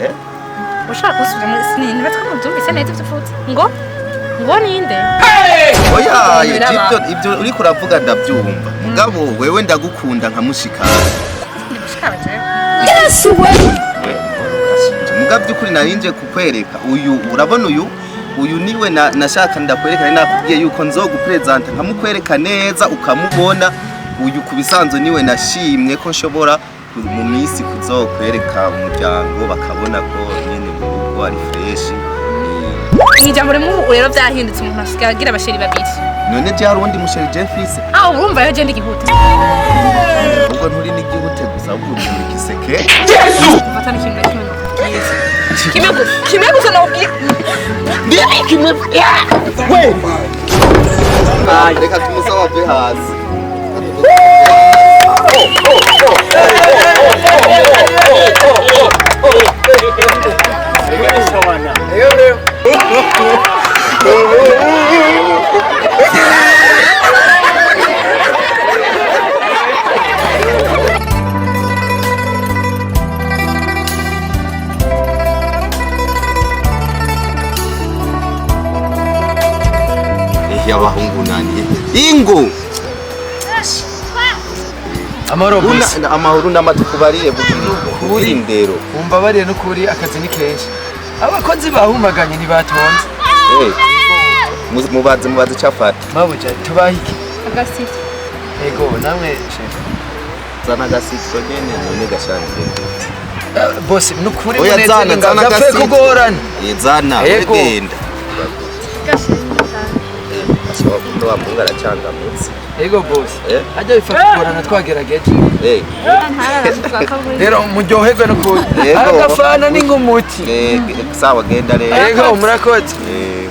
Eh? Ushaka gusubira muri sinini niba twamubyumvise neza ibyo uvuze ngo ninde? Oya, Biraba. ibyo uriko uravuga ndabyumva, mugabo wewe ndagukunda nka mushikawe. Ndi mushikawe jewe? Muga by'ukuri narinje kukwereka uyu, urabona uyu niwe nashaka ndakwereka. Nari nakubwiye yuko nzogupresenta nkamukwereka neza ukamubona. Uyu ku bisanzwe niwe nashimye ko nshobora mu minsi kuzokwereka umuryango, bakabona ko nyene mu rugo ari fresh. Mu ijambo rimwe, ubu rero byahindutse, umuntu asigaye agira abachéri babiri. None je hari uwundi muchéri je mfise? Ah, urumva rero je ndi igihute. Ubwo nturi n'igihute gusa, ahubwo uri igiseke. Mfata n'ikintu na kimwe nokubwira, kimwe gusa, kimwe gusa nokubwira. Reka tumusaba ave hasi. Ehe, abahungu nani ingo. Amahoro boss. Amahoro n'amatukubariye bugira indero. Umbabarire n'ukuri, akazi ni kenshi, abakozi bahumaganye ntibatonze. Eh, mubaze mubaze cyafata. Mabuja, tubahe iki? Agasito. Ego, namwe chef? Zana agasitro nyene, none gashangiye. Boss, n'ukuri Oya, zana munezero zana ngapfe agasitro. Kugorana. Eh, zana. Ego. Genda. Ashobora kuba wa muhungu aracangamutse. Ego boss. Eh? Hajya bipfa kugorana, twagerageje. Eh. Rero muryoherwe n'ukuri. Ego. Agafana ni nk'umuti. Eh, sawa, genda rero. Ego, murakoze. Eh,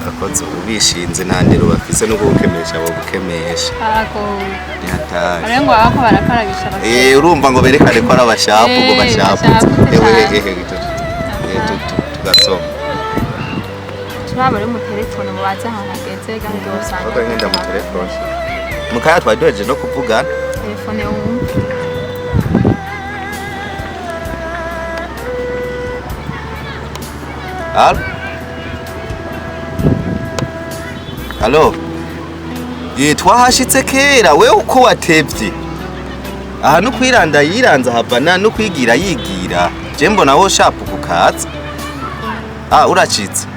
abakozi ubu bishinze, nta ndero bafise, no gukemesha bo gukemesha. Ako. Ni hatari. Rero ngo bako barakarabisha abasore. Eh, urumva ngo berekane ko ari abashapu ngo Eh, bashaputse. bashaputse Ewe. cane. Ehe, tugasoma. Turaba rero mu telefone mubaze ahantu ageze kandi usanga. Ahubwo ngenda mu telefone mukaya, twari duhejeje no kuvugana. Telefone wumva. Allo? Allo? Ye, twahashitse kera, wewe uko watevye. Aha no kwiranda yiranza havana no kwigira yigira. Je mbona wo sharp kukaza. Ah, uracitse.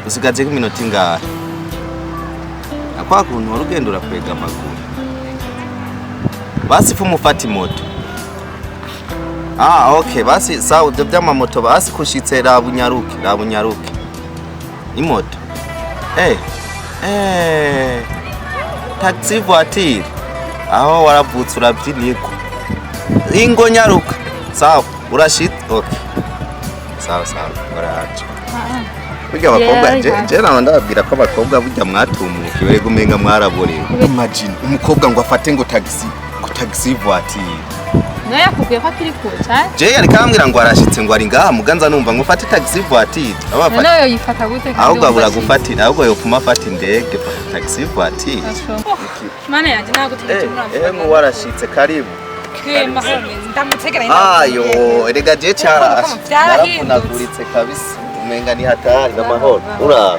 Usigaje iminota ingahe? Akwa kuntu wari ugenda urakwega amaguru. Basi fumufata imoto. Ah, okay, basi sawa, ibyo by'amamoto basi kushitse rabunyaruke, rabunyaruke. Imoto. Eh. Eh. Taxi voiture. Aho waravutse urabyinirwa. Ingo nyaruka. Sawa, urashitse. Okay. Sawa sawa, uraje. Burya abakobwa Yeah, je nawe ndababwira ko abakobwa burya mwatumukiwe, rego umenga mwaraborewe. Imagine umukobwa ngo afate ngo taxi voiture. Nawe yakubwiye ko akiri kure cyane? Je yari kambwira ngo arashitse, ngo ari ngaha, muganza numva ngo ufate taxi voiture. Abafata. Noneho yoyifata gute kandi Ahubwo abura wumva ashitse? gufatira, ahubwo yopfuma afata indege, taxi voiture. Mana yanjye, nagutegereje muri Eh, mu warashitse, karibu. Ndamutegera. Ayo, erega je cyarashe. Byarahindutse. Naravunaguritse kabisa. Umenga ni hatari n'amahoro. Ura.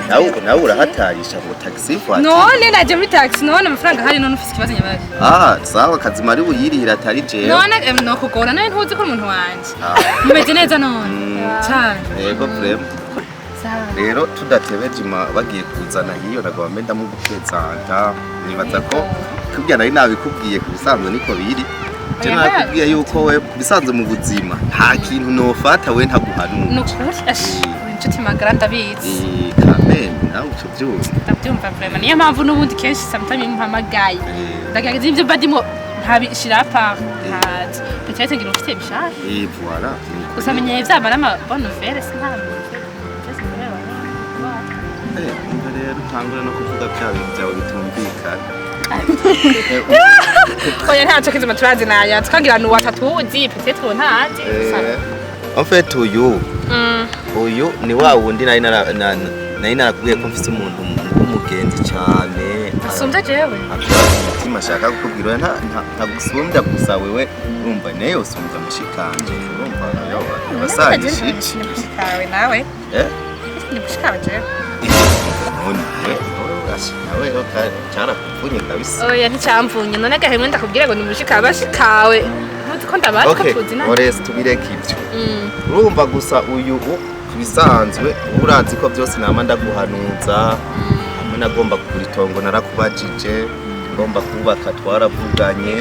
Nawe nawe urahatarisha ngo taxi voiture. None naje muri taxi, none amafaranga ahari, none ufise ikibazo nyabaje? Ah, sawa, kazima ari buyirihira atari jewe. None nokugora nawe, ntuzi ko uri umuntu wanje. Ah. Mumeze neza none? Cyane. Yego, vraiment. Sawa. Rero tudatebeje ima bagiye kuzana hiyo, nagomba mbe ndamugupresenta. Nibaza ko kubya nari nabikubwiye, ku bisanzwe niko biri. Je Oya, nakubwiye yuko we ku bisanzwe mu buzima nta kintu nofata we ntaguhanura. Ni ukuri, ash, uri inshuti magara, ndabizi. Eh, kameme nawe uco byumva. Ndabyumva vraiment, niyo mpamvu n'ubundi kenshi sometimes mpamagaye ndagerageza ibyo mba ndimo ntabishira à part, ntazi peut-être ngira ufite bishasha. Eh, voilà. Gusa menyeye vyama n'ama bonne nouvelle, sinta. Eh, umva rero, utangura no kuvuga bya bintu byawe bitumvikana. Oya, ntaco kizima, turazi naya tukagira ni watatuzi, peut-être uwo ntazi. Eh, en fait uyu uyu ni wa wundi nari narakubwiye ko mfise umuntu w'umugenzi cyane. Asumbya jewe? Umutima ashaka kukubwira, oya, ntagusumbya gusa wewe urumva nayo usumbya mushikanje, urumva abasanyisha iki? Ni mushikawe nawe. Eh? Ni mushikawe jewe. None we nawe rero cyarakupfunye kabisa. Oya, nticyamvunye. None gahemwe ndakubwira ngo ni mushikawe, bashikawe ntuzi ko ndabazi ko Okay, tuzi na Ores, tubireke ibyo. Urumva gusa uyu ku bisanzwe urazi ko byose nama ndaguhanuza, hamwe nagomba kugura itongo narakubajije, ngomba kubaka twaravuganye,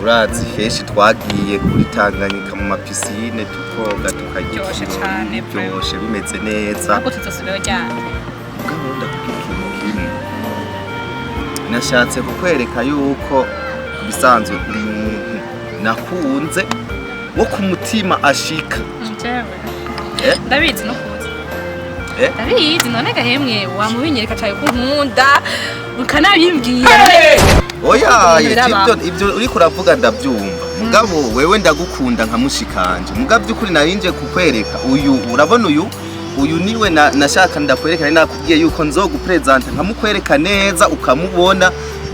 urazi henshi twagiye kuri Tanganyika mu ma piscine tukoga tukagira Biryoshe ikirori, cane, biryoshe bimeze neza. Ahubwo tuzosubirayo ryari? Mugabo ndakubwira ikintu kimwe, nashatse kukwereka yuko ku bisanzwe uri umuntu nakunze wo ku mutima ashika. Jewe? Eh? Ndabizi no kuzi. Eh? Ndabizi. None gahemwe wamubinyereka cyane ko nkunda ukanabimbwira. Oya. Ibintu biraba. Ibyo uriko uravuga ndabyumva, mugabo wewe ndagukunda nka mushikanje, mugabo by'ukuri narinje kukwereka uyu, urabona uyu niwe nashaka ndakwereka, nari nakubwiye yuko nzogupresenta nkamukwereka neza ukamubona.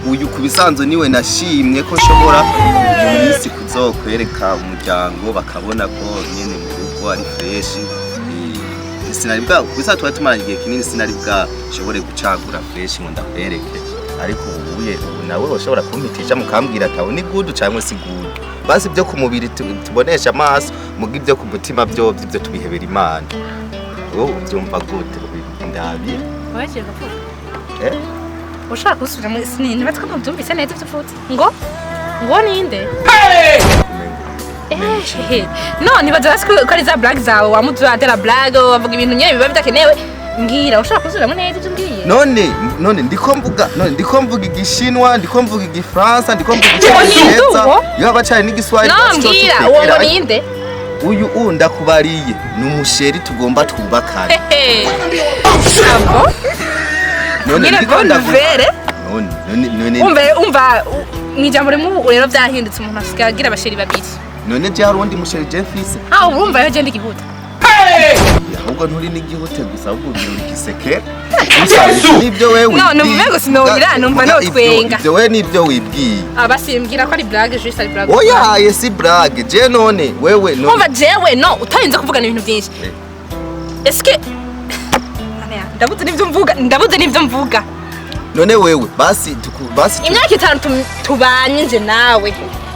Uyu ku bisanzwe niwe nashimye ko nshobora uyu minsi kuzokwereka umuryango, bakabona ko nyene mu rugo ari fresh. Sinari bwa kubisa twari tumaranye igihe kinini, sinari bwashobore gucagura fresh ngo ndakwereke, ariko ubuye ubu nawe ushobora kumpitisha mukambwira ati aho ni good cyangwa si good. Basi ibyo ku mubiri tubonesha amaso, muga ibyo ku mutima byo ibyo tubihebera Imana. Wowe ubyumva gute ndabi? Wagiye kuvuga. Eh? Ushaka gusubira muri niba twabyumvise neza ibyo uvuze ngo ninde? Ehehe, no nibaza basi ko ari za blague zawe wamuturatera blague, wavuga ibintu nyene biba bidakenewe. Mbwira, ushaka gusubiramo neza ibyo umbwiye? None ndiko mvuga igishinwa, ndiko mvuga igifaransa, ndiko mvuga Uwo ninde? icyongereza. Uwo? Iyo bacari n'igiswahili. No. Basi cyo Mbwira uwo ngo tutekera. ninde? Uyu ndakubariye ni umusheri tugomba twubakane. Hehe, abo None nyine ndiko bonne ndavuga nouvelle. None Umva, umva, mu ijambo rimwe ubu rero byahindutse, umuntu asigaye agira abasheri babiri. None je hari uwundi musheri je mfise? Ah, urumva rero je ndigihuta. Ahubwo nturi n'igihute gusa, ahubwo uri igiseke nibyo wewe. No, numva umengo sinowira, numva notwenga. Ibyo wewe nibyo wibwiye. Abasimbwira ko ari blague, juste ari blague. Oya, ye si blague. Je none wewe none Umva, jewe no utarinze kuvugana ibintu byinshi. Eske ndabuze n'ibyo mvuga, ndabuze n'ibyo mvuga. None wewe basi basi Imyaka 5 tubanye nje nawe.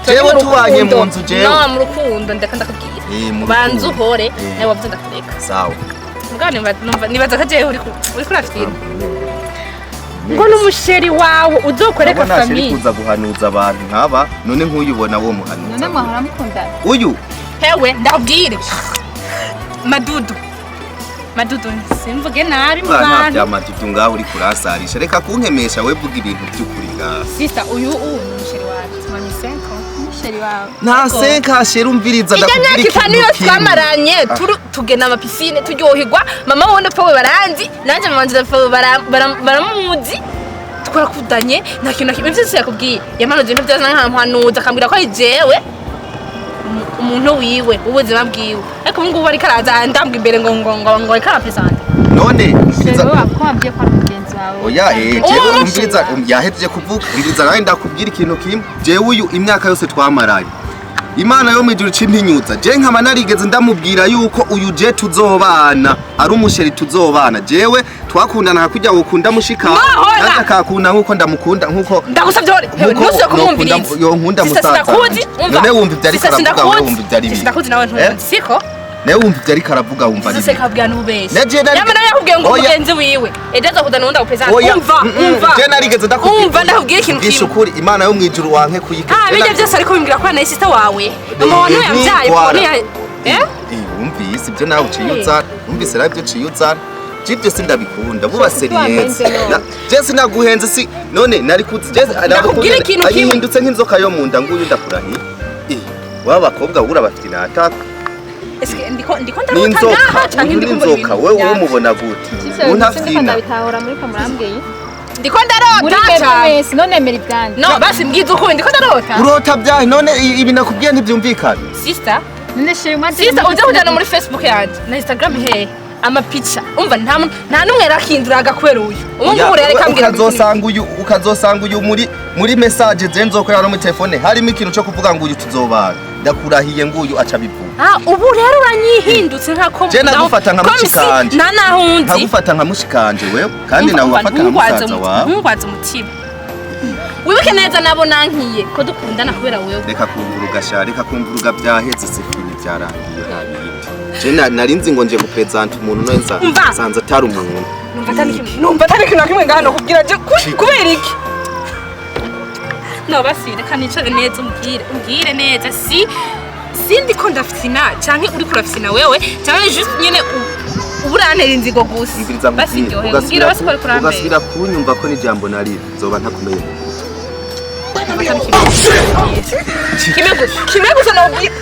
Turi Jewe mu tubanye rukundo. mu nzu, jewe. No mu rukundo, ndeka ndakubwira. Mu Banza rukundo. uhore. Nawe wavuze ndakureka. Sawa. Mugabo nibaza ko jewe uri kurafira ngo n'umusheri wawe uzokwereka Urabona sheri famille. kuza guhanuza abantu nk'aba, none nk'uyubona wo muhanuza? None mwahora mukundana? Uyu? Hewe, ndakubwire madudu, madudu, simvuge nabi mu Nta bantu. bya matutu ngaho uri kuransarisha, reka kunkemesha, we vuga ibintu by'ukuri ngaho. Sister, uyu ni umusheri wawe tumanye 5 ans. Umusheri wawe? Nta senka sheri, umviriza. Ijya Ndakubwira myaka 5 ikintu yose kimwe. twamaranye tugena ama piscine turyoherwa, mama wundi pfa we baranzi, nanjye mama wanje pfa we baramuzi, twarakundanye, nta kintu na kimwe. Ivyo vyose yakubwiye yamanuje ibintu byose nkamuhanuza, akambwira ko ari jewe umuntu wiwe w'ubuzima bwiwe, ariko ubu ngubu ariko araza ndambwa imbere ngo ariko arapresenta. None Sheri umviriza. wowe ko wambwiye ko ari mugenzi wawe? Oya, jewe umviriza, yahejeje kuvuga, umviriza nawe ndakubwira ikintu kimwe. Jewe uyu imyaka yose twamaranye, Imana yo mwijuru cimpinyuza, je nkaba narigeze ndamubwira yuko uyu je tuzobana, ari umusheri tuzobana. Jewe twakundana hakujya wokunda mushika. Mahora! Nanjye akakunda nkuko ndamukunda, nkuko Ndagusabye hore hewe, nkuko ntusuye kumwumviriza. Yonkunda Sister, musaza. sinakuzi, umva. None wumva ibyo ariko Sister, aravuga, wewe sinakuzi. wumva ibyo ari Sister, bibi? sinakuzi nawe ntuzi siko. Nawe wumva ibyo ariko aravuga, wumva ari Sise bibi? kabwira n'ubeshya. Na je Yama nawe yakubwiye ngo Oya. mugenzi wiwe ejo azokuzana uwundi agupresenta. Oya, Umva, umva. Je narigeze ndakubwira. Umva, ndakubwira ikintu Ubwisha kimwe. ukuri, Imana yo mwijuru wanke kuyika. Ah, bijya byose ariko bimbwira ko nawe sister wawe, mama wawe niwe yambyaye, papa niwe eh. Wumvise ibyo nawe uciye uzana, wumvise nawe ibyo uciye uzana, jibyo sindabikunda buba sérieux. Wampenze. Je sinaguhenze, si none nari kuzi je. Ndakubwira ikintu kimwe. Ayihindutse nk'inzoka yo mu nda nguyu, ndakurahiye. Waba bakobwa bura bafite inataka. Eske ndiko ndarota N'inzoka ngaha canke uyu ndiko mbona n'inzoka ibintu wewe byaje? umubona gute? Sindiko Untafyina. ndabitahura muri ko murambwiye. Ndiko Muri ndarota mwebwe cane? mwese none nemera ibyanjye. No, basi mbwiza ukuri, ndiko ndarota? Urota byahe? None ibi nakubwiye ntibyumvikana? Sister, None sheri mwaje. sister, uze kujana muri Facebook yanje na Instagram hehe. Amapica, umva, nta nta n'umwe yarakinduraga kubera uyu. Ubu ngubu rero reka mbwira. Ukazosanga uyu muri message je nzokorera no muri telefone harimo ikintu cyo kuvuga ngo uyu tuzobana, ndakurahiye nguyu aca bivuga. Ah, ubu rero uranyihindutse nkako. Je nagufata nka mushikanje. Nta naho unzi. Nkagufata nka mushikanje wewe, kandi nawe wafata nka musaza wawe. Ntungwaze umutima. Wibuke neza nabo nankiye ko dukundana kubera wewe. Reka kumvuruga sha, reka kumvuruga, byaheze, c'est fini, byarangiye, nta bindi. Je nari nzi ngo nje gupresenta umuntu none Umva. nsanze atari umuntu. Numva atari ikintu na kimwe ngaha kubwira je kubera iki? No basi reka nicare neza, umbwire neza si sindi ko ndafisina canke uriko urafisina wewe, canke juste nyene uba urantera inzigo gusa. Umviriza. Basi Nkubwire, ndyohewe, umbwire basi ko uriko urambera. Ugasubira kunyumva ko n'ijambo nari nzoba ntakomeye. Kimwe gusa, kimwe gusa nobwira.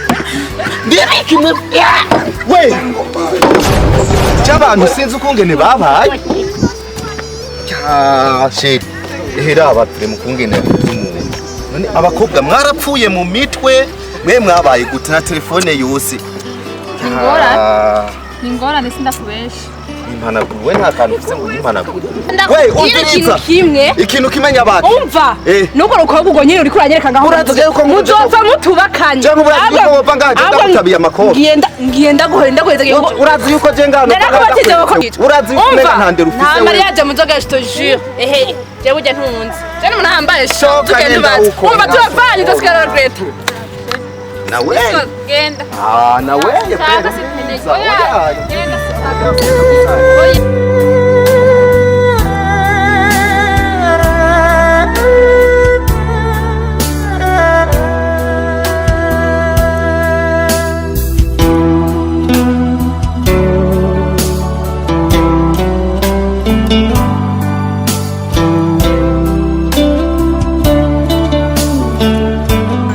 Kimwe we cy'abantu sinzi ukungene babaye. Ya, chérie, ehera abapure mu kungene umuntu. None abakobwa mwarapfuye mu mitwe mwe, mwabaye gute na telefone yose? Ingorane. Ah, Ni ingorane, sindakubesha. Impanaguro we, nta kantu ufise ngo uyimpanagure we. Ndakubwira ikintu Umviriza. kimwe. Ikintu kimenya abantu. Umva. Eh. Nuko rukobwa ubwo nyine uriko uranyereka ngaho. Urazi yuko muzopfa mutubakanye. Canke urazi yuko wova ngaha je ndagutabiye amakofi? Ngiye ndaguhera, ndaguheza. Urazi yuko je ngano Narakubatije ko urazi yuko umenga nta ndero ufise Nta we. mariage muzoga, je te jure. Ehe, jewe ujya ntunzi, je n'umuntu ahambaye sha. Soka Tugenda nenda ubanza uko. umva turavanye, dusigara regreta. Nawe. Genda. Ah, nawe. Shaka sinkeneye. Oya. Oya, genda, sinshaka. Oya.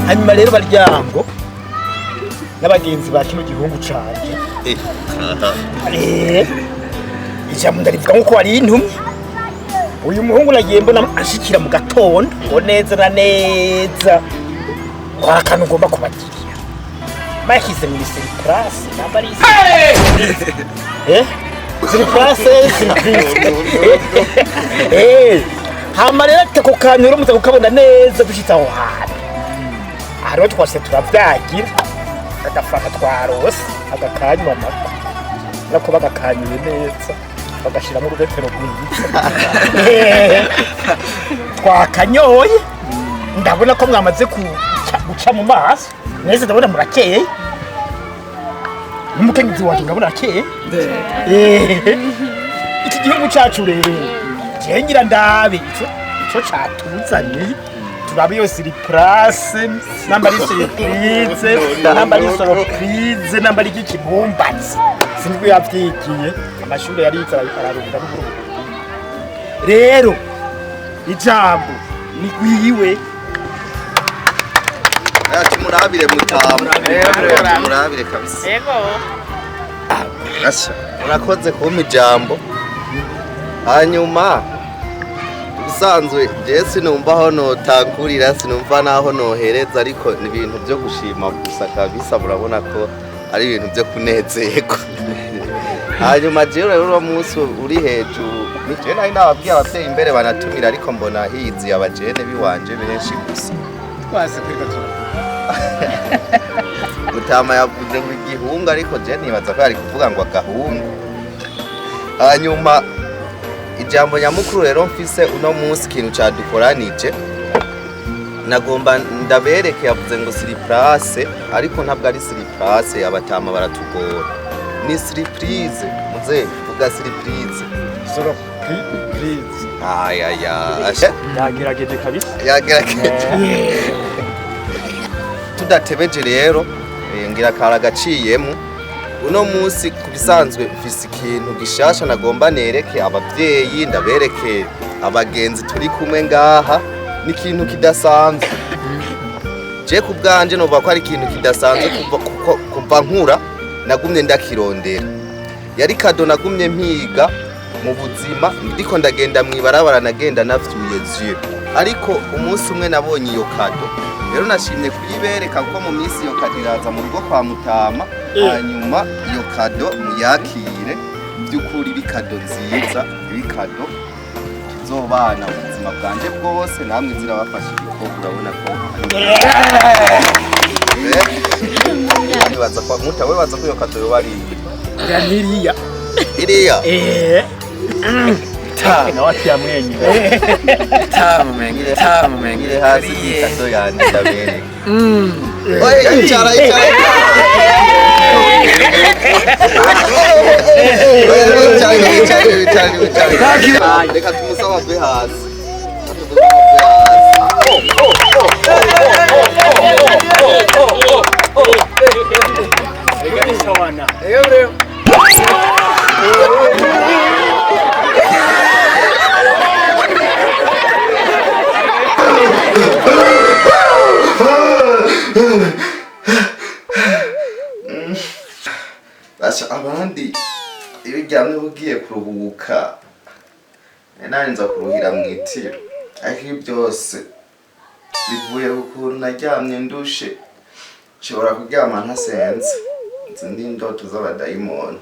Hanyuma rero baryango n'abagenzi ba kino gihungu canje, ijambo ndarivuga nkuko wari intumye. Uyu muhungu nagiye mbona ashikira mu gatondo ngo neza na neza hari akantu ugomba kubagirira, bashyize muri surprise, namba ari surprise, surprise. Hama rero ati ako kantu rero muza kukabona neza dushitse aho hantu. Aha rero twase turavyagira agafanta twarose, agakanywa amata nako bagakanyuye neza, bagashiramo urubetero rwiza, twakanyoye. Ndabona ko mwamaze guca mu maso mwese, ndabona murakeye, n'umukenyezi wanjye ndabona arakeye. Iki gihugu cacu rero jewe ngira ndabe ico catuzanye, turabe iyo surprise, namba ari surprise, namba ari surprise, namba ari ikibumbatsi. Sinzi ko yavyigiye amashuri yarize ararunda n'uburundi. Rero ijambo ni gwiwe. Tumurabire mutama, tumurabire kabisa. Yego. Asha, urakoze kumpa ijambo. Hanyuma ubusanzwe jewe sinumva aho notangurira, sinumva n'aho nohereza, ariko ni ibintu byo gushima gusa kabisa. Murabona ko ari ibintu byo kunezerwa. Hanyuma jewe rero uno munsi uri hejuru ni jewe nari nababwiye abavyeyi imbere banatumira, ariko mbona hiziye abajene biwanje benshi gusa. Twase kwiga. Mutama yavuze ngo igihungu, ariko je nibaza ko yari kuvuga ngo agahungu. Hanyuma ijambo nyamukuru rero mfise uno munsi, ikintu cadukoranije, nagomba ndabereke. Yavuze ngo surprise, ariko ntabwo ari surprise, abatama baratugora, ni surprise. Muze vuga surprise. Surprise. Ayaya. Yagerageje kabisa. Yagerageje. Tudatebeje rero, ngira kara agaciyemo. Uno munsi ku bisanzwe mfise ikintu gishasha nagomba nereke abavyeyi, ndabereke abagenzi turi kumwe ngaha. Ni ikintu kidasanzwe. Je ku bwanje novuga ko ari ikintu kidasanzwe kuva kuva nkura nagumye ndakirondera. Yari cadeau nagumye mpiga mu buzima, ndiko ndagenda mw'ibarabara, nagenda nafyuye yeux, ariko umunsi umwe nabonye iyo cadeau. Rero nashimye kuyibereka kuko mu minsi iyo cadeau iraza mu rugo kwa mutama. Hanyuma iyo cadeau muyakire. By'ukuri bikado nziza, ibikado tuzobana mu buzima bwanje bwose, namwe zirabafasha ibikorwa. Urabona ko baza kwa muta we, baza ko iyo kado yoba ari Ya niriya. Iriya. Eh. Nawe ati yamwenyura. Tamu menge, tamu menge. Ngire hasi ikado yanje ndabereka. Oye, icara, icara. Oya, icara, icara, icara, icara. Reka tumusabe ave hasi. Reka tumusabe ave hasi. Ego rero. Basha, abandi iyo uryamye uba ugiye kuruhuka, nari nza kuruhira mu itiro, ariko ibi byose bivuye ku kuntu naryamye ndushe. Nshobora kuryama ntasenze, nzi n'indoto z'abadayimoni.